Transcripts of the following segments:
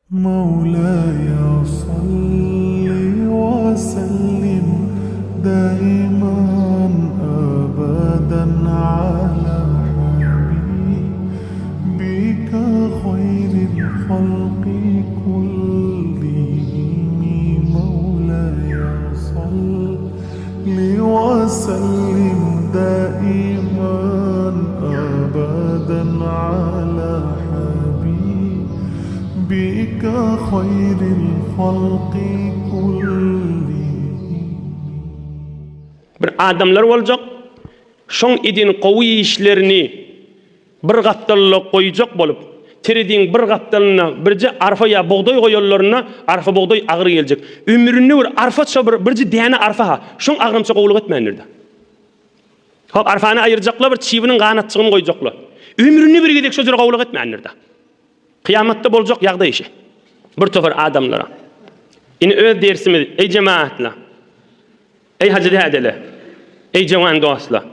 Mawlaýa salli we sellim daiman abadan ala habibika haýril halki kullihim Mawlaýa salli we sellim daiman abadan ala habibika haýril halki kullihim. Bir adamlar boljak, şoň eden gowy işlerini bir gapdalda goýjak bolup, tereziň bir gapdalynda birje arpa ýa bugdaý goýanlarynda arpa-bugdaý agyr geljek. Ömründe bir arpaça bir birje däne arpa-ha, şoň agramça gowulyk etmändir-de. Hop, arpany aýyrjaklar, bir çybynyň ganatjygyny goýjaklar. Ömründe bir gezek şo jüre gowulyk etmändir-de. Kyýamatda boljak ýagdaý şi. Bir topar adamlara. Indi öz dersimiz, eý jemagatlar, eý hajy dädeler, eý jowan dostlar,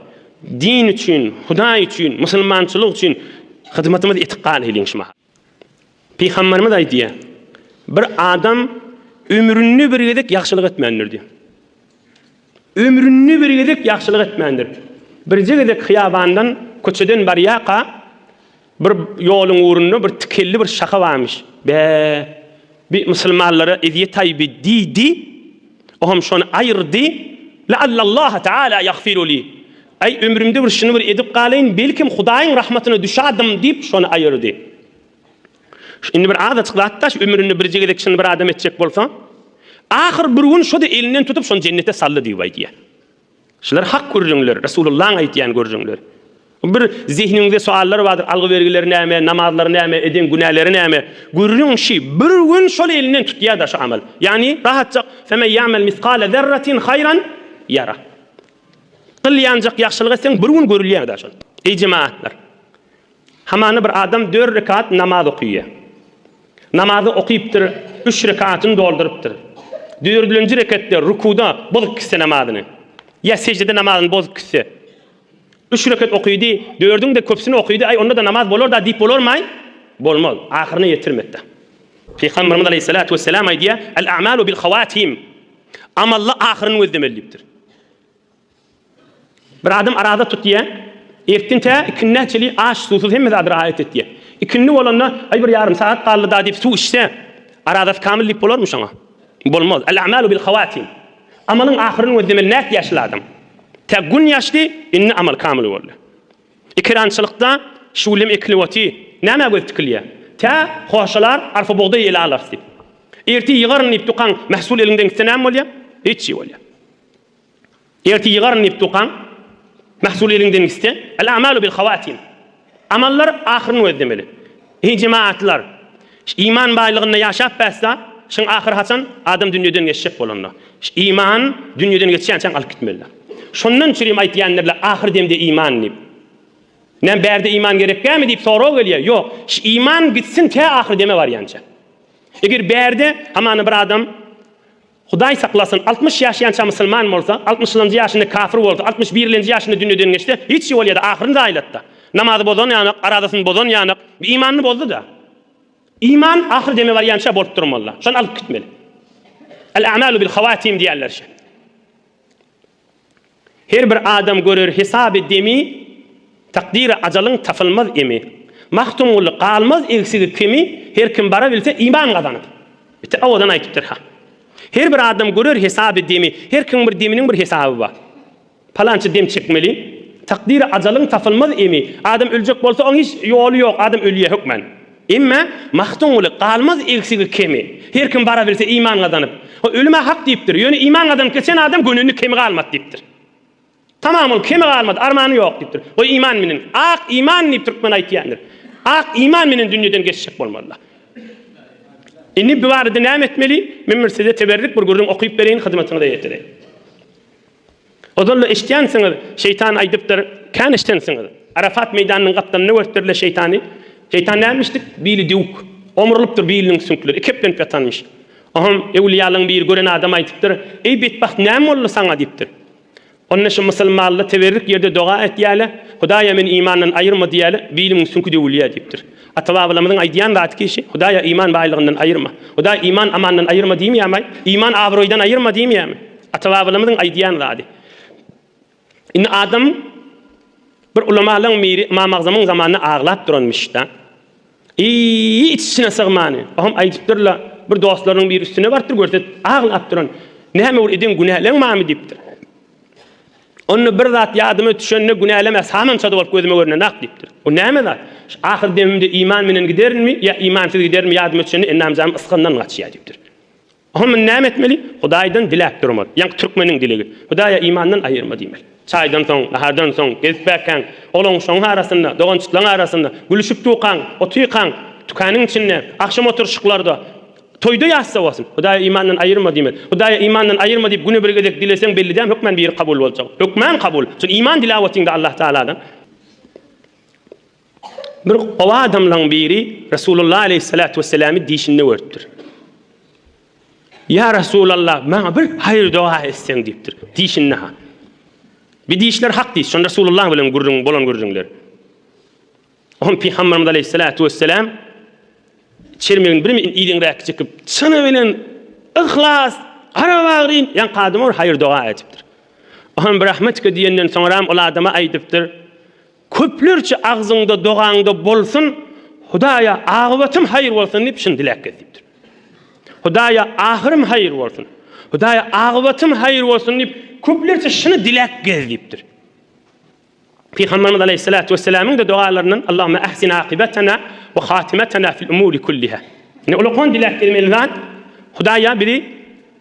din üçin, Hudaý üçin, musulmançylyk üçin hyzmatymyzy etip galylyň şu mahal. Pygamberimiz aýdýar, bir adam ömründe bir gezek ýagşylyk etmändir diýýär. Ömründe bir gezek ýagşylyk etmändir. Birje gezek hyýabandan, köçeden barýarka, bir ýoluň ugrunda bir tikenli bir şaha barmyş. Bä, bi musulmanlara ezýet-aý bi diýdi. Oňam şony aýyrdy. Leallallaha teala ýagfiru li. Aý, ömrümde bir şuny bir edip galaýyn, belkim Hudaýyň rahmatyna düşadim diýip şony aýyrdy. Indi bir azajyk zat-da, şu ömründe birje gezek şuny bir adam etjek bolsa, ahyr bir gün şo-da elinden tutup şony jennete saldy diýip aýdýar. Şular hak gürrüňler, Resulullahyň aýdýan gürrüňleri. Bir zehniňizde soallar bardyr, algy-bergileri näme, namazlary näme, eden günäleri näme? Gürrüň şi, bir gün şol elinden tutýar-da şu amal. Ýagny rahatjak, Femen ýa'mel miskale zerratin haýran ýara. Gyl ýanjak ýagşylyk etseň bir gün görülýär-de şol. Eý jemagatlar! Hamana bir adam dört rekat namaz okyýar. Namazy okypdyr, üç rekatyny doldurypdyr. Dördülenji reketde, rukuda bozup gitse namazyny. Ýa seždede namazyny bozup gitse. Üç reket okydy, dördüň-de köpüsini okydy, aý onda-da namaz bolar-da diýip bolarmaý? Bolmaz. Ahyryna ýetirmekde. Pygamberimiz aleýhissalatu wesselam aýdýar, El-a'malu bil-hawatim. Amally ahyryny gözlemeli diýipdir. Bir adam araza tutýar. Ertden tä ikindä çenli aç-suwsuz hemme zady rahat etýär. Ikindi bolanda, aý bir ýarym sagat galdy-da diýip suw içse, arazasy kamyl diýip bolarmy şoňa? Bolmaz. El-a'malu bil-hawatim. Amalyň ahyryny gözlemeli nätýär şul adam? Tä gün ýaşdy, indi amal kamyl boldy. Ekerançylykda şuwlem ekilip oty, nämä göz tikilýär? Tä hoşalar, arpa-bugdaý ele alarys diýip. Ertir ýygaryn diýip dukaň, mähsul eliňden gitse näme bolýar? Hiç çyg bolýar. Ertir ýygaryn diýip durkaň, mahsul eliňden gitse, El-a'malu bil-hawatim. Amallar ahyryny gözlemeli. Eý jemagatlar! Iman baýlygynda ýaşap bäsda, şyň ahyry haçan? Adam dünýeden geçjek bolanda. Iman dünýeden geçýänçäň alyp gitmeli. Şondan çürim aýtýandyrlar, ahyr demde iman diýip. Näme bärde iman gerekgämi diýip sorag gelýär. Ýok, şu iman gitsin tä ahyr deme barýança. Eger bärde hamana bir adam Hudaý saklasyn, 60 ýaşaýança musulman bolsa, altmyşynjy ýaşynda kafir bolsa, altmyş birlenji ýaşynda dünýeden geçse, hiç ýol ýa-da ahyryny zaýalatda. Namazy bozan ýanak, arazasyny bozan ýanak, imanyny bozdy-da. Iman ahyr deme barýança bolup durmaly-da. Şony alyp gitmeli. El-a'malu bil hawatim diýýärler şe. Her bir adam görer hesaby demi, Takdyry ajalyň tapylmaz emi. Magtymguly, galmaz egsigi kemi, Her kim bara bilse iman gazanyp. Bite owadan aýtypdyr ha. Her bir adam görer hesaby demi, Her kimiň bir deminiň bir hesaby bar. Palança dem çekmeli. Takdyry ajalyň tapylmaz emi. Adam öljek bolsa oň hiç ýoly ýok, adam ölýär hökman. Emma Magtymguly, galmaz egsigi kemi. Her kim bara bilse iman gazanyp. O ölüm-ä hak diýipdir. Ýöne iman gazanyp geçen adam gönenli kemi galmaz diýipdir. Tamam ol kemi galmady, armany ýok diýipdir. Goý iman menen, ak iman diýip türkmen aýtýandyr. Ak iman menen dünýeden geçjek bolmalylar. Indi bu barada näme etmeli? Men bir size teberrik bir gürrüň okyp bereýin, hyzmatyňyza ýetireýin. Ozal-da eşidýänsiňiz, şeýtan aýdypdyr, kän eşidensiňiz. Arafat meýdanynyň gapdalynda görüpdirler şeýtany. Şeýtan nämişdik? Bili döwük. Omrulypdyr biliniň süňkleri, ikeplenip ýatanmyş. Oňam öwlüýalaryň biri gören adam aýdypdyr, Eý betbagt näme boldy saňa diýipdir. Onda şu musulmanlar teberrik ýerde doga etýärler, Hudaýa meni imandan aýyrma diýýärler, bilimiň süňki döwülýär diýipdir. Ata-babalarymyzyň aýdýan zady ki şi, Hudaýa iman baýlygyndan aýyrma. Hudaý iman amandan aýyrma diýmeýärmi? Iman abraýdan aýyrma diýmeýärmi? Ata-babalarymyzyň aýdýan zady. Indi adam bir ulamalaryň biri Ymam Agzamyň zamanynda aglap duranmyş-da. Iý, iç-içine sygmany. Oňam aýdypdyrlar, bir dostlarynyň biri üstüne barypdyr, görse, aglap duran. Näme bir eden günäleň barmy diýipdir. Onda bir zat ýadyma düşende günälem samançada bolup gözüme görnenak diýipdir. O näme zat? Şu ahyr demimde iman menen giderinmi ýa imansyz giderin ýadyma düşende endam-janym ysgyndan gaçýar diýipdir. Oňa muny näme etmeli? Hudaýdan diläp durmaly. Ýaňky türkmeniň dilegi. Hudaýa imandan aýyrma diýmeli. Çaýdan soň, nahardan soň, gezip-bäkäň, olaň-şoň arasynda, dogançyklaň arasynda, gülüşip dukaň, otykaň, tükanyň içinde, agşam oturyşyklarda, toýda ýatsa bolsun, Hudaýa imandan aýyrma diýmeli. Hudaýa imandan aýyrma diýip güne bir gezek dileseň belli däl hökmän biri kabul boljak. Hökmän kabul. Çünki iman diläp otyňda Allah Tagaladan. Bir gowy adamlaň biri Resulullah aleýhissalatu wesselamy dişinde görüpdir. Ýa Resulallah, maňa bir haýyr doga etseň diýipdir. Dişinde ha. Bir dişler hak diş. Şonda Resulullah bilen gürrüň bolan gürrüňler. Oňa Pygamberimiz aleýhissalatu wesselam çermegini bir iliňräk çekip, çyny bilen yhlas, gara bagryn, ýaňky adama bir haýyr doga edipdir. Oňa bir rahmetike diýenden soňram ol adama aýdypdyr. Köplerçe agzyňda dogaňda bolsun Hudaýa agybatym haýyr bolsun diýip şuny diläp gez diýipdir. Hudaýa ahyrym haýyr bolsun. Hudaýa agybatym haýyr bolsun diýip köplerçe şuny diläp gez diýipdir. Pygamberimiz aleyhissalatu vesselamyň da dogalaryndan Allahumma ahsin akibatana we hatimatana fil umuri kulliha. Ine ulakan diläp gezmeli zat Hudaýa bizi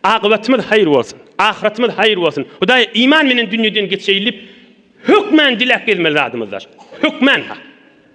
agybatymyz haýyr bolsun. Ahyratymyz haýyr bolsun. Hudaýa iman menen dünýeden geçeýli diýip Hökmän diläp gezmeli zadymyzlar. Hökmän ha.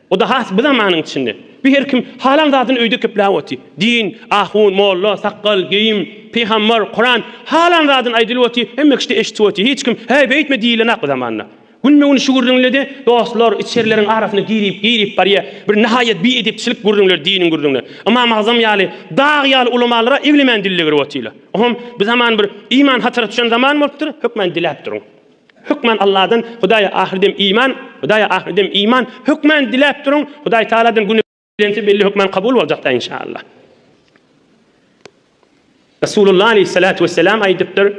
O-da has bu zamanyň içinde. Bir her kim halan zadyny öýde kepläp otyr. Din, ahun, molla, sakgal, geýim, pygambar, Kuran, halan zadyny aýdylyp otyr, hemme kişi-de eşidip otyr. Hiç kim, Häý, beýtme diýilenak bu zamanda. Günbe-gün şu gürrüňle-de dostlar, içerileriň arasyna girip, girip barýar. Bir nihaýat biedepçilik gürrüňler, diniň gürrüňleri. Ymam Agzam ýaly, dag ýaly ulamalara eglemän dille girip otyrlar. Oňam bu zaman bir iman hatara düşen zaman bolupdyr, hökmän diläp duruň. Hökman Allahdan Hudaýa ahyrdem iman, Hudaýa ahyrdem iman hökman diläp duruň, Hudaý Tagaladan güni dilense belli hökman kabul boljakda inşallah. Resulullah aleyhissalatu vesselam aýdypdyr,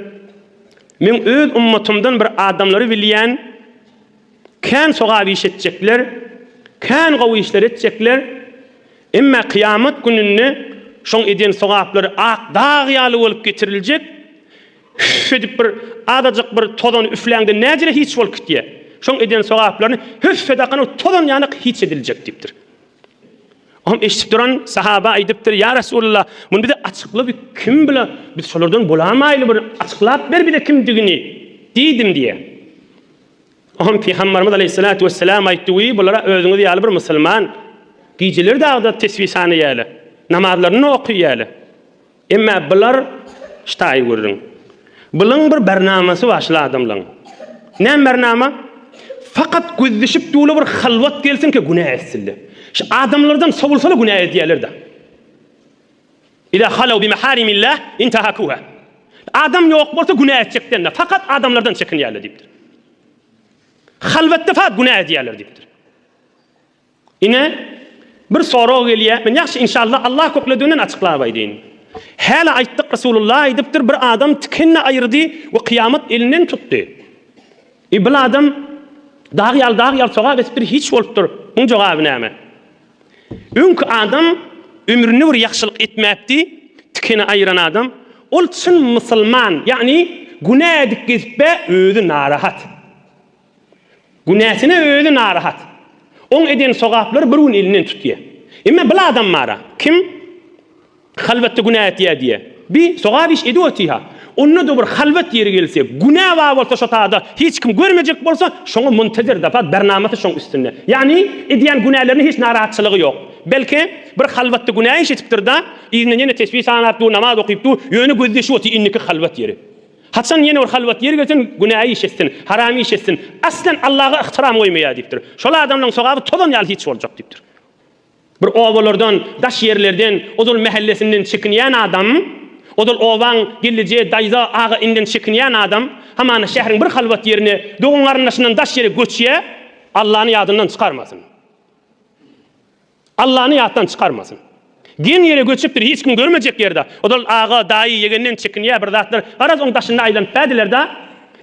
Men öz ummatymdan bir adamlary bilýän, kän sogap iş etjekler, kän gowy işler etjekler, emma kyýamat gününde şoň eden sogaplary ak dag ýaly bolup getiriljek, Hüff edip bir azajyk bir tozany üfläňde näjele hiç bolup gitýä. Şoň eden sogaplaryny hüff ede akan o tozan ýanak hiç ediljek diýipdir. Oňam eşidip duran sahaba aýdypdyr, Ýa Resulallah, muny bize açykla bir kim bile, biz şolardan bolamaýly bir açyklap ber bize kimdigini diýdim diýýär. Oňam Pygamberimiz aleýhissalatu wesselam aýtdy, Wiý, bulara özüňiz ýaly bir musulman gijeler dagda tesbih sanaýarlar, namazlaryny okaýarlar. Emma bular ştaýy gürrüň. Bulaň bir barnamasy bar şul adamlaň. Näme barnama? Fakat gözleşip dula bir halwat gelsin ki günä etsinler. Şu adamlardan sowulsala günä edýärler-de. Iza halaw bi maharimillah intahakuha. Adam ýok bolsa günä etjekden-de, fakat adamlardan çekinýärler diýipdir. Halwatda fakat günä edýärler diýipdir. Ine, bir sorag gelýär. Men ýagşy, inşallah, Allah köklediginden açyklap aýdaýyn. Häli aýtdyk, Resulullah aýdypdyr, bir adam tikenini aýyrdy we kyýamat elinden tutdy. E, bil adam dag ýaly, dag ýaly sogap etipdir, hiç bolupdyr. Muň jogaby näme? Öňki adam ömründe bir ýagşylyk etmäpdi, tikeni aýyran adam. Ol çyn musulman, ýagny günä edip gezip-ä özi narahat. Günäsine özi narahat. Oň eden sogaplary bir gün elinden tutýa. Emma bil adam bara, kim halwatda günä etýä diýä. Bi sogap iş edip otyha. Onda-da bir halwat ýeri gelse, günä bar bolsa şo tada hiç kim görmejek bolsa, şoňa muntezir dapat bernamasy şoň üstünde. Ýagny edýän günälerine hiç narahatçylygy ýok. Belki bir halwatda günä iş etipdir-da, yzyndan ýene tesbih sanap dur, namaz okyp dur, ýöne gözleşip otyr indiki halwat ýeri. Haçan ýene bir halwat ýeri gelsin, günä iş etsin, haram iş etsin, aslen Allaha yhtyram goýmaýar diýipdir. Şol adamlaryň sogaby tozan ýaly hiç boljak diýipdir. Bir obalardan, daş ýerlerden, ozal mähellesinden çekinýän adam, Ozal obaň gelneje, daýza, aga inden çekinýän adam, hamana şäheriň bir halwat ýerine, dogan-garyndaşyndan daş ýere göçýä, Allany ýadyndan çykarmasyn. Allany ýatdan çykarmasyn. Geň ýere göçüpdir, hiç kim görmejek ýerde. Ozal aga, daýy, ýegenden çekinýär bir zatlar. Garaz oň daşynda aýlanyp bädiler-da.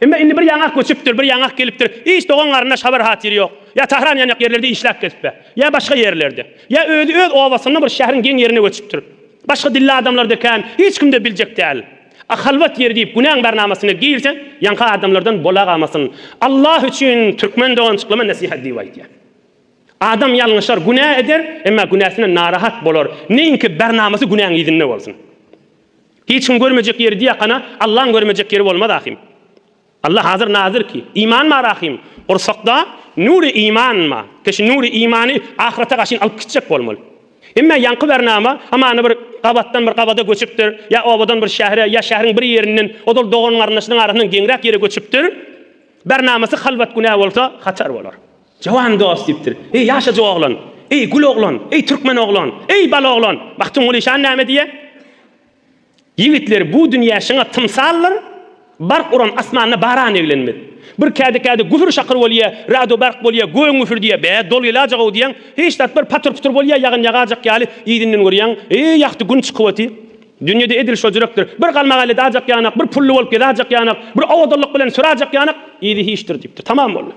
Emma indi bir ýaňak göçüpdir, bir ýaňak gelipdir. Hiç dogan-garyndaş habar-hatyry ýok. Ýa Tahran ýanýak ýerlerde işläp gezipbe. Ýa başga ýerlerde. Ýa özi öz obasynda bir şäheriň geň ýerine göçüpdir. Başga dilli adamlar-da kän, hiç kim-de biljek däl. A halwat ýeri diýip günäň barnamasyna girse, ýaňky adamlardan bolagamasyn. Allah üçin türkmen dogançyklama nesihat diýip aýdýar. Adam ýalňyşar, günä eder, emma günäsinden narahat bolar. Neýinki barnamasy günäň yzynda bolsun. Hiç kim görmejek ýeri diýakana, Allaň görmejek ýeri bolmaz ahym. Allah hazyr nazyr ki, iman bar ahym. Gursakda nury iman bar. Keşi nury imany ahyrete gaşyn alyp gitjek bolmaly. Emma ýaňky barnama hamana bir gabatdan bir gabada göçüpdir, ýa obadan bir şähere, ýa şäheriň bir ýerinden ozal dogan-garyndaşynyň arasyndan geňräk ýere göçüpdir. Barnamasy halwat günä bolsa, hatar bolar. Jawan dost diýipdir. Eý, ýaşajyk oglan! Eý, gül oglan! Eý, türkmen oglan! Eý, bal oglan! Magtymguly şan näme diýýär? Ýigitler, bu dünýä şyňa tymsaldyr, Bark uran asmanda baran eglenmez. Bir kädi-kädi gühür-şakyr bolýa, rado-bark bolýa, gögüň gühürdýä, bä, dol gelajagow diýýäň, hiç zat bir patyr-putur bolýa, ýagyn ýagajak ýaly, yzyndan görýäň, eý, ýagty gün çykyp otyr. Dünýede edil şo jürekdir. Bir galmagal edajak ýanak, bir pully bolup gezajak ýanak, bir owadanlyk bilen sürajak ýanak, yzy hiçdir diýipdir. Tamam boldy.